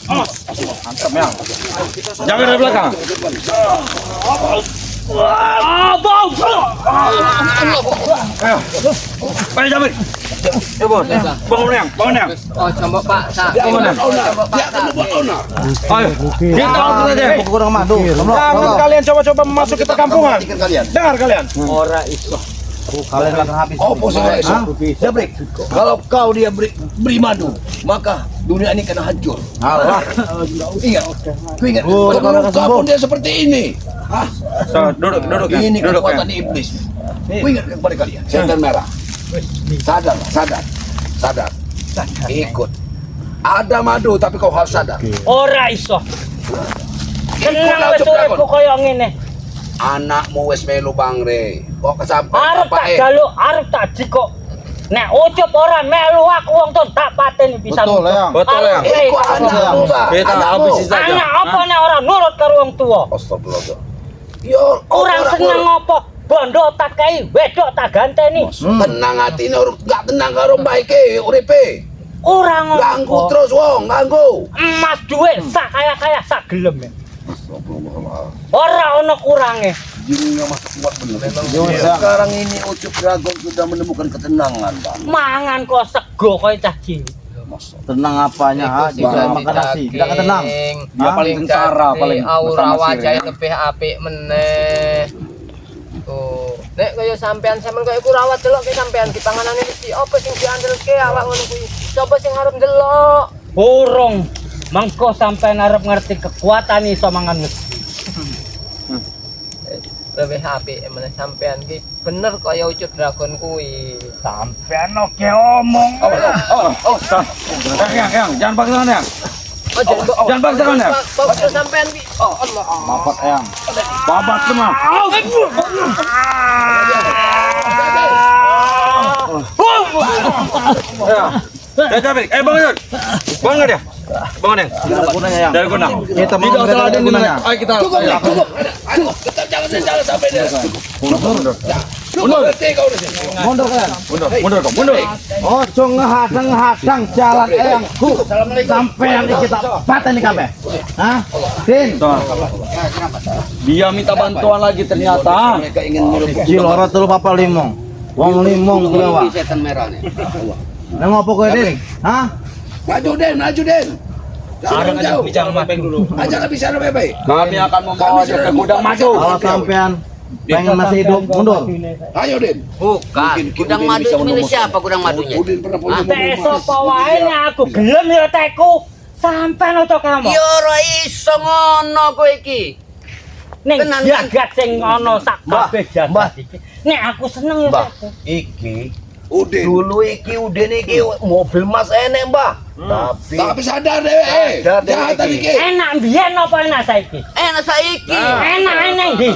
Mantap ya. Jangan dari belakang. Ayo. Ayo Jabrik. Ya bos. Bangun yang, bangun yang. Oh, coba Pak. Bangun yang. Dia akan membuat onar. Ayo. Kita langsung saja. Gudang madu. Jangan kalian coba-coba memasuki perkampungan. Matikan kalian. Dengar kalian. Ora iso. Kalian akan habis. Oh, posisi esok. Jabrik, kalau kau dia beri madu, maka dunia ini kena hancur. Alah. Ingat, kau ingat. Oh, Sebelum kalau kau pun dia seperti ini. Hah? So, duduk, duduk ya. Ini Duduk ya. kekuatan iblis. Kau ingat kepada kalian. Setan merah. Sadar, sadar, sadar. Ikut. Ada madu, tapi kau harus sadar. Ora iso. Tenang Ikutlah wis Ucup Dragon. uripku kaya ngene. Anakmu wis melu bangre. Kok kesampe Arep tak jaluk, arep tak jikok. Nek Ucup ora melu aku wong ton tak pateni pisan. Betul, Eyang. Betul, Eyang. Iku anakmu, Pak. Kita Anakmu. habisi saja. Anak apa nek ora nurut karo wong tuwa? Astagfirullah. Yo, Kurang seneng apa? Bondo tak kei, wedok tak ganteni. Tenang hati ini, gak tenang karo baike uripe. Kurang Ganggu apa? terus wong, ganggu. Emas duit sak kaya-kaya sak gelem. Ora ono kurange. Jinnya masuk kuat bener. Sekarang ini Ucup Dragon sudah menemukan ketenangan, Bang. Mangan kok sego kaya cah cilik. Tenang apanya, ha? Tidak makan nasi, tidak akan tenang. Dia paling sengsara paling Aura bersama wajahnya Siri. lebih apik meneh. Tuh, nek kaya sampean sampean kaya ku rawat delok ke sampean di panganane mesti apa sing diandelke awak ngono kuwi. Sapa sing arep ndelok? Burung mengko sampean arep ngerti kekuatan iso mangan wesi. Lebih apik meneh sampean ki bener kaya Ucup Dragon kuwi. Sampean oke omong. Oh, yang, yang, jangan paksa yang. Oh, Jangan paksa kan ya? Paksa sampean ki. Oh, Allah. Bapak Eyang. Babat semua. Ya. Ya, Jabrik. Eh, bangun. Bangun dia. Bangun yang. Tidak ada gunanya, Yang. Dari guna. Kita mau Tidak usah tidak ada ada gunanya. Ayo kita. Cukup, Nek, cukup. Cukup. Tetap jangan jangan sampai dia. Cukup. Mundur. Cukup berhenti kau di sini. Mundur kalian. Mundur, mundur kau, mundur. Ojo ngehadang-hadang jalan eyangku. Sampean iki tak pateni kabeh. Hah? Din. Dia minta bantuan lagi ternyata. Mereka ingin merebut. Iki loro telu papat limo. Wong limo kuwi wae. Setan merah nih. Nang ngopo kowe, Din? Hah? Maju Den, maju Den. Jangan jauh. Bicara baik dulu. Ajaklah bicara baik-baik. Kami akan membawa dia ke gudang madu. Kalau sampean pengen masih hidup, mundur. Ayo Den. Bukan. Mungkin Gudang Udin madu bisa itu milik menemukan. siapa gudang madunya? Udin pernah punya mobil Tek emas. sapa wae nek aku gelem ya teku. Sampean ojo kamu. Ya ora iso ngono kowe iki. Ning Tenan, jagat sing ana sak Mbah, kabeh Mbah. jagat iki. Nek aku seneng ya Mbah, teku. iki Udin. dulu iki Udin iki mobil mas enek, Mbah. Tapi Tapi sadar deh, eh. Sadar deh, Jahat tadi iki. ki. Enak mbiyen apa enak saiki? Enak saiki. Enak enak ndi?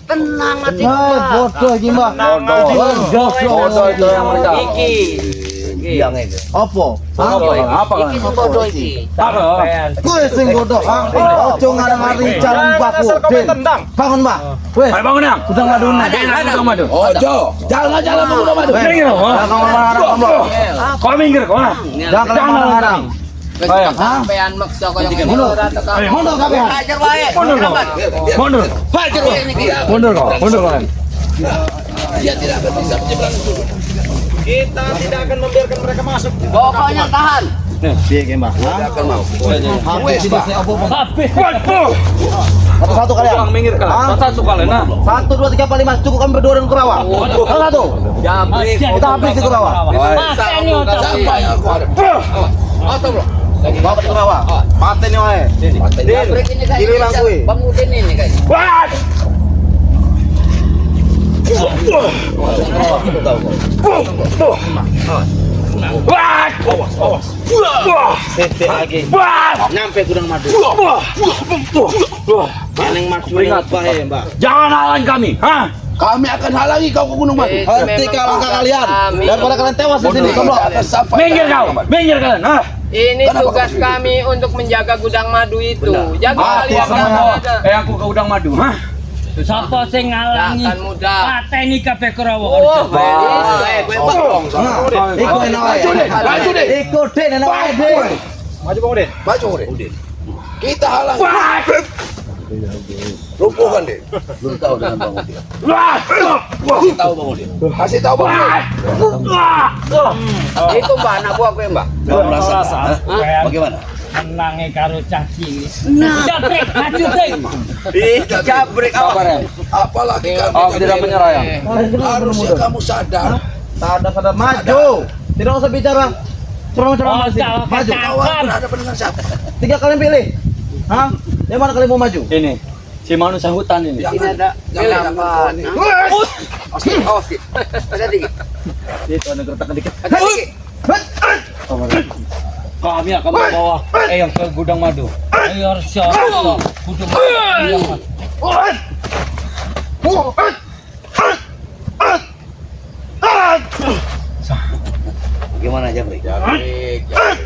Tenang ati Nah, bodoh iki, Mbah. Bodoh. Bodoh itu yang mereka. Iki. biang itu. Opo? Hah? Apa? Apa? Iki sing bodoh iki. Apa? Sampean. Kowe sing bodoh, ha? Ojo ngarang-ngarangi jalan mbahku. Asal kau Din. tendang. Bangun, Mbah. Wes, Ayo bangun yang. gudang madune. Gudang madu. Ojo, jangan jalan ke gudang madu. Minggir, kau. Jangan ngomong-ngomong, Mbah. Kau minggir kau. Jangan ngomong-ngomong. Ayo. Hah? Sampean maksa kaya ngene Mundur. ora teka. Mundur kabeh. Hajar wae. Mundur kau. Mundur. Hajar kau. Mundur kau. Mundur kau. Dia tidak akan bisa menyeberang itu. Kita tidak akan membiarkan mereka masuk. Pokoknya tahan. Piye ki, Mbah? Hah? Tidak akan mau. Habis ini opo? Habis. Satu-satu kalian. Kurang minggir kalian. Hah? Satu kalian nah. 1 2 3 4 5 cukup kami berdua dan Kurawa. Satu. Jabrik. Kita habis di Kurawa. Pateni ojo. Siapa yang aku hadap? Astagfirullah. Bawa ke Kurawa. Pateni wae. Jabrik ini kayaknya. Giliran kuwi. Bang Udin ini kayaknya. Wah. Wah. Awas, Titik lagi. Wah. Nyampe gudang madu. Wah. Eneng madu Ingat. Mbah ya, Mbah. Jangan halangi kami, hah? Kami akan halangi kau ke Gunung Madu. Hentikan langkah kalian daripada kalian tewas di sini. Tidak Goblok. akan sampai. Minggir kau, minggir kalian, hah? Ini Kenapa tugas kamu kami untuk menjaga gudang madu itu. Jaga Aku kalian akan jangan membawa ada. eh aku ke udang madu, hah? Sapa sing ngalangi? Takkan mudah. Pateni kabeh Kurawa. Oh, Nah, iku enak wae. Maju Den, maju Den. Iku Den enak wae, Den. Maju Bang Udin. Maju Udin. Kita halang. Lumpuhkan deh. Belum tahu dengan Bang Udin. Kasih tahu Bang Udin. Kasih tahu Bang Udin. Itu Mbak anak buah gue, Mbak. Kau merasa? Hah? Bagaimana? Menange karo cah cilik. Jabrik, maju brek. Ih, jabrik Sabar ya. Apalagi kami. Oh, tidak menyerah ya. Harusnya kamu sadar. Sadar maju. Tidak usah bicara. Ceramah-ceramah Oh, sini. Maju. Kau berhadapan dengan siapa? Tiga kalian pilih. Hah? Yang mana kalian mau maju? Ini si manusia hutan ini. Jangan, jangan, jangan. Awas, Ki. Hati-hati, Ki. Itu ada gertakan dikit. Hati-hati, Ki. Kami akan membawa Eyang ke gudang madu. Ayo harus kudu. Bagaimana Jabrik? Jabrik, jabrik.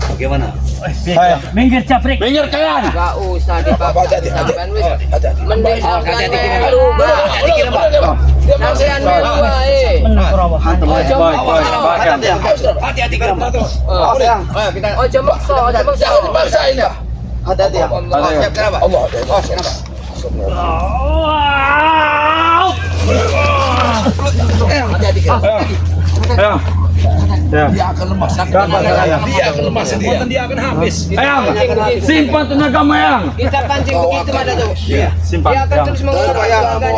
Bagaimana? Minggir jabrik. Minggir kalian. Enggak usah dipaksa. Sampean wis mending sampean melu, Mbak. Sampean melu wae. Menang Kurawa. Ojo Baik, baik, baik. Hati-hati kenapa? Awas ya. Ojo maksa, ojo maksa. Jangan dipaksain ya. Hati-hati ya. Oh, siap kenapa? Allah, Allah. Kenapa? Hati-hati, kenapa? Eyang. Dia akan lemah. Dia akan lemah sendiri. Kekuatan dia akan habis. Eyang, simpan tenagamu Eyang. Kita pancing begitu mana tuh? Simpan. Dia akan Eyang. terus mengular.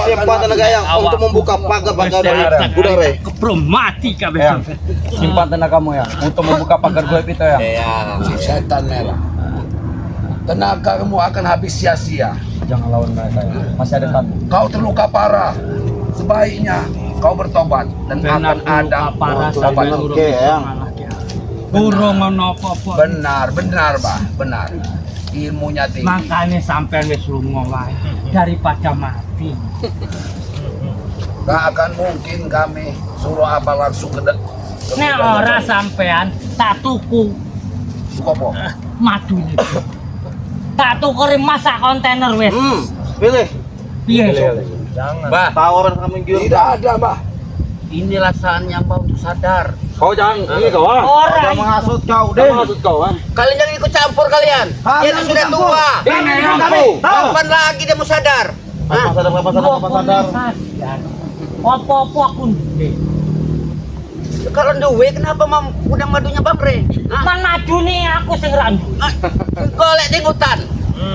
Simpan tenaga yang untuk membuka pagar-pagar dari gudang Rey. Kebro mati kabeh Eyang, sampean. simpan tenagamu ya untuk membuka pagar goib itu ya. Setan merah. Tenaga kamu akan habis sia-sia. Jangan lawan mereka ya. Masih ada kami. Kau terluka parah. Sebaiknya kau bertobat dan akan ada parah tobat. sampean urung Oke, iso Eyang. ngalahke aku. Urung ono apa-apa. Benar, benar, Bah, benar. Ilmunya tinggi. Makanya sampean wis lunga wae daripada mati. Gak akan mungkin kami suruh apa langsung ke Nek ora sampean tak tuku Kopo. madune. Tak tukuri masak kontainer wis. Pilih. Piye? Mbak, Tawaran kami giur. Tidak ada, Bah. inilah saatnya Mbak untuk sadar. Kau jangan ini kau ah. Ora Jangan menghasut kau, Jangan Den. maksud kau ah. Kalian jangan ikut campur kalian. Dia Kalian sudah ikut campur. tua. Ini Eyangku. Kapan lagi dia mau sadar? Kapan sadar, kapan sadar, kapan sadar. sadar. Apa-apa aku duwe. Kalau duwe kenapa mau gudang madunya Bang Re? Hah? Man madune aku sing ra duwe. Golek di hutan.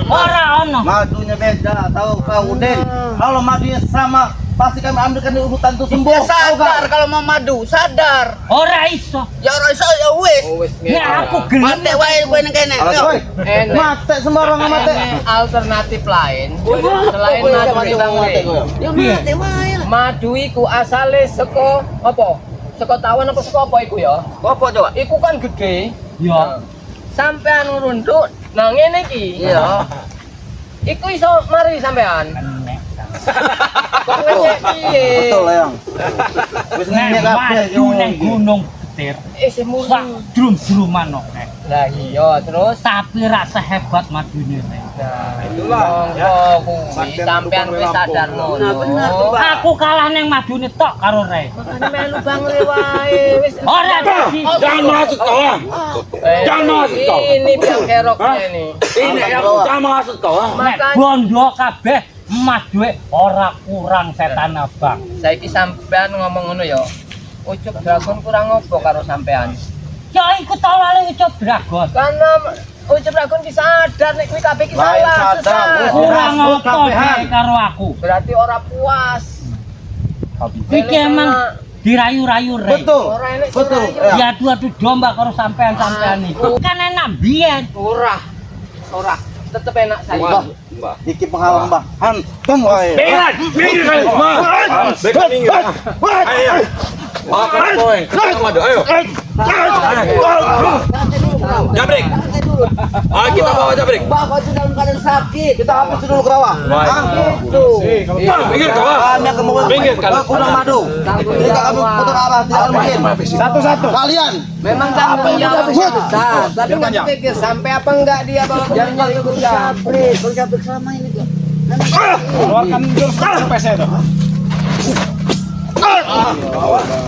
Ora ono. Madunya beda, tahu kau, Den. Kalau madunya sama, pasti kami ambilkan di hutan itu sembuh. Ya Tahu sadar kau? kalau mau madu, sadar. Ora iso. Ya ora iso ya wis. Oh, wis Nek aku gelem Mate wae kowe ning kene. Yo. Woi, Enek. mate sembarang mate. Enek alternatif lain selain madu Bang Re. Ya mate wae lah. Madu iku asale saka apa? Saka tawon apa saka apa iku ya? Apa coba? Iku kan gede. Ya. Sampean ngrunduk nang ngene iki. Iya. Iku iso mari sampean. Enek. Kok ngene piye? Betul, Eyang. Wis Nek ngene kabeh madu nang gunung petir. Isih Sak murni. drum-druman oke. Lah iya terus Tapi ra sehebat madune. Rek. Itulah. monggo kuwi sampean wis sadar ngono. Nah, benar tuh, Mbak. Aku kalah neng madune tok karo Rey. Makane melu Bang Re wae wis. Ora dadi. Jangan menghasut kau ah. Eh, Jangan menghasut kau. Ini biang keroknya ini. Ini Eyangku, jangan menghasut kau ah. Nek Makanya bondo kabeh emas duwe ora kurang setan abang. saiki sampean ngomong ngono ya. Ucup Dragon kurang opo karo sampean? Ya iku tolole Ucup Dragon. Karena Ucup Dragon ki sadar nek kuwi kabeh ki Lain salah, sadar, sesat. Kurang Rasut apa kabehan. bae karo aku. Berarti ora puas. Iki emang dirayu-rayu Rey. Betul. Ora enek sing Betul. rayu. Eyang. Ya adu-adu domba karo sampean-sampean iku. Kan enak biyen. Ora. Ora. Tetep enak saiki. Mbah, iki penghalang, Mbah. Hantem wae. Minggir, minggir kalian semua. Beka minggir. Ayo. Makan boy. Madu, ayo. Jabrik. Ah, kita bawa Jabrik. Bapak itu dalam keadaan sakit. Kita habis dulu kerawang. Baik. Minggir kau. ah. Kami akan membuka Minggir kalian. gudang madu. Jika kami putar arah tidak mungkin. Satu-satu. Kalian Memang tanggung jawabnya besar, tapi nggak pikir sampai apa enggak dia bawa ke Jangan ikut jabrik. Kalau jabrik selama ini kok. Keluarkan jurus PC itu.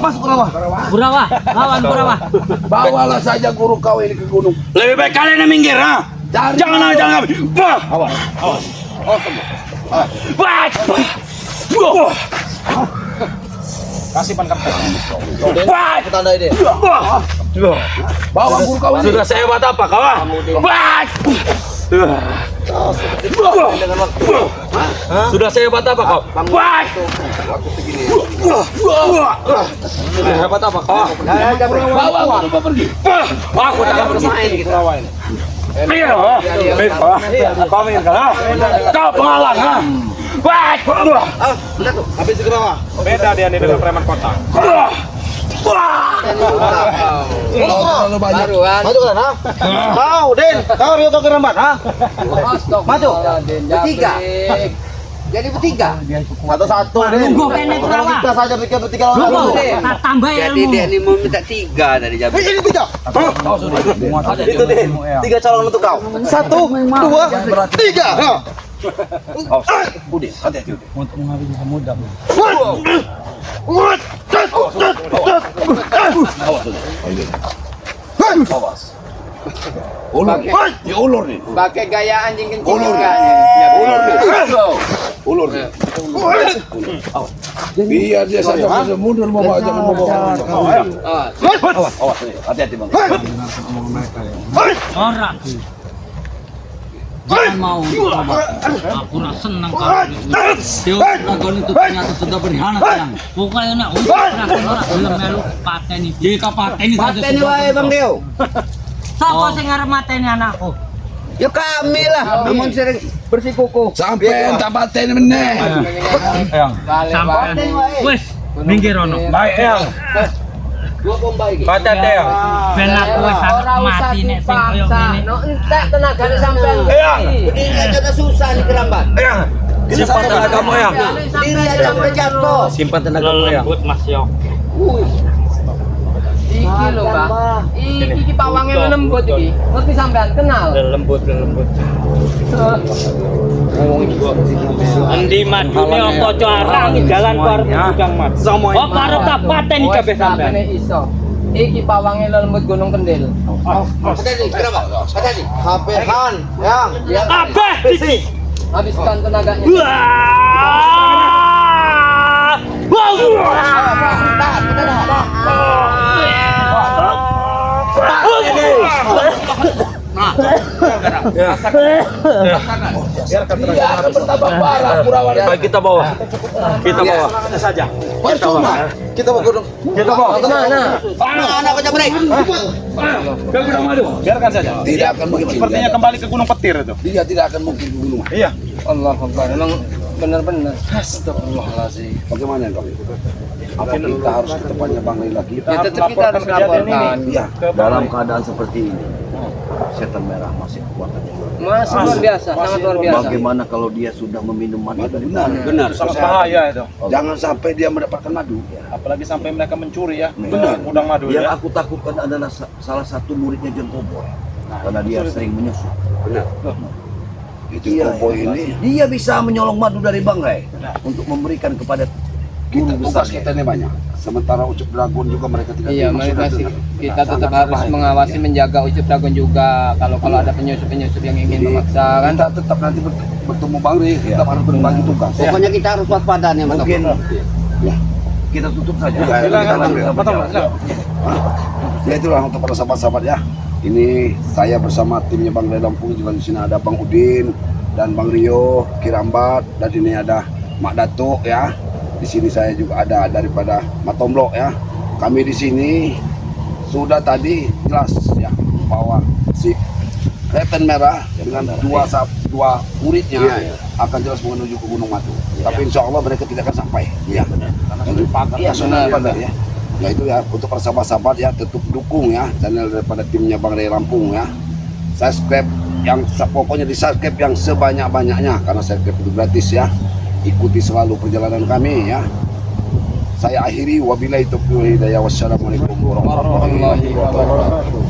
masuk kerawang. Kurawa, lawan Kurawa. Bawalah saja guru kau ini ke gunung. Lebih baik kalian yang minggir, ah. Cari. Jangan jangan. Wah. Awas. Awas. Awas semua. Ah. Wah. Wah. Kasih pan kempes. Wah. Aku tandai dia. Wah. Bawa guru kau ini. Sudah sehebat apa kau? Ah? Wah. Sudah sehebat apa kau? Wah. Sudah hebat apa kau? Bawa guru kau pergi. Aku tak akan pergi. Iya, kau ingin kalah? Kau penghalang, ha? Wah. Habis ke bawah. Beda dia nih dengan preman kota. Terlalu banyak. Baru kan. Maju kan, ha? Kau, Den, kau Rio kau kerambat, ha? Maju. Bertiga. Jadi bertiga. Satu-satu, Den. Lungguh kene Kalau Kurawa. kita saja bertiga bertiga lawan satu. Lungguh, tak tambah Jadi ilmu. dia ini mau minta tiga tadi Jabrik. Ini tiga. Itu Den, tiga calon untuk kau. Satu, dua, tiga. Ha. Awas. Udin, hati-hati Udin. Untuk menghabisi pemuda. Awas Udin. Awas. Ulur. Ini ulur nih. Pakai gaya anjing kencing Ulur. juga nih. Ya, Ulur nih. Ulur nih. Awas. Biar dia saja bisa mundur mau bawa jangan mau bawa. Oh, Awas, awas nih. Hati-hati Bang. Ora. Jangan mau coba. Aku ora seneng kalau Dewa Dragon itu ternyata sudah berkhianat yang. Pokoknya nak untuk Dragon ora gelem melu pateni. Jika pateni saja. Pateni wae Bang Deo. Sapa sing arep mateni anakku? Ya kami lah, namun sering bersikukuh. Sampai tak paten meneh. balik Sampean. wae. Wis, minggir ono. Baik, Eyang. Dua bomba iki. Baca Eyang. Ben aku wis Ora arep usah mati nek sing koyo dipaksa. ngene. No entek tenagane sampean. Eyang. Berdiri aja udah susah nih kerambat. Eyang. Simpan tenagamu, Eyang. Diri aja udah jatuh. Simpan tenagamu, Eyang. Lembut Mas yo. Iki lho, Mbah. Iki iki pawange lembut iki. Ngerti sampean kenal. Lembut lembut. Endi madune apa cara jalan ku arep gudang madu. Apa arep tak pateni kabeh sampean. Sampean iso. Iki pawange lembut Gunung Kendil. Hati-hati, kenapa? Hati-hati. Hapehan, yang. Kabeh iki. Habiskan tenaganya. Wah. Wow. Tahan, kita tahan. Dia akan bertambah parah Kurawa. Baik, kita bawa. Kita bawa. Saja. Percuma. Kita mau gunung. Kita bawa. Mana? Mana kau Jabrik? Ke gudang madu. Biarkan saja. Tidak akan mungkin. Sepertinya kembali ke Gunung Petir itu. Dia tidak akan mungkin ke gunung. Iya. Allah Akbar. Emang benar-benar. Astagfirullahaladzim. Bagaimana Bang? Apa kita harus ke tempatnya Bang Rey lagi? Ya tetap kita harus kejadian ini. laporkan. Iya. Ke Bang Dalam Rey. keadaan seperti ini, setan merah masih kekuatannya luar biasa. Masih luar biasa, sangat luar biasa. Bagaimana kalau dia sudah meminum madu dari Benar, Benar. Sangat bahaya itu. Jangan sampai dia mendapatkan madu. Apalagi sampai mereka mencuri ya. Benar. Gudang madu Yang ya. aku takutkan adalah salah satu muridnya Jeng Koboy. Karena dia sering menyusup. Benar. Itu Iya, Koboy iya. ini Dia bisa menyolong madu dari Bang Ray untuk memberikan kepada kita guru tugas besarnya. kita ini banyak. Sementara Ucup Dragon juga mereka tidak Iya, terima mereka sudah sih tidak. kita tetap Sangat harus berbahaya. mengawasi, Iya. menjaga Ucup Dragon juga. Kalau kalau ada penyusup-penyusup yang ingin Jadi, memaksa kan. Kita tetap nanti bertemu Bang Rey, tetap harus berbagi tugas. Pokoknya kita harus waspada nih, Mas. Mungkin Ya. kita tutup saja. Ya, Silakan, kita lanjut. Betul, silakan. Ya itulah untuk para sahabat-sahabat ya. Ini saya bersama timnya Bang Rey Lampung juga di sini ada Bang Udin dan Bang Rio Kirambat dan ini ada Mak Datuk ya. Di sini saya juga ada daripada Matomlo ya. Kami di sini sudah tadi jelas ya bahwa si Setan Merah dengan dua muridnya akan jelas menuju ke Gunung Madu. Tapi insya Allah mereka tidak akan sampai. Ya, Karena sudah dipagar. Iya, benar ya. Ya itu ya untuk para sahabat-sahabat ya tetap dukung ya channel daripada timnya Bang Rey Lampung ya. Subscribe yang pokoknya di subscribe yang sebanyak-banyaknya karena subscribe itu gratis ya. Ikuti selalu perjalanan kami ya. Saya akhiri, wabillahi taufiq wal hidayah. Wassalamualaikum warahmatullahi wabarakatuh.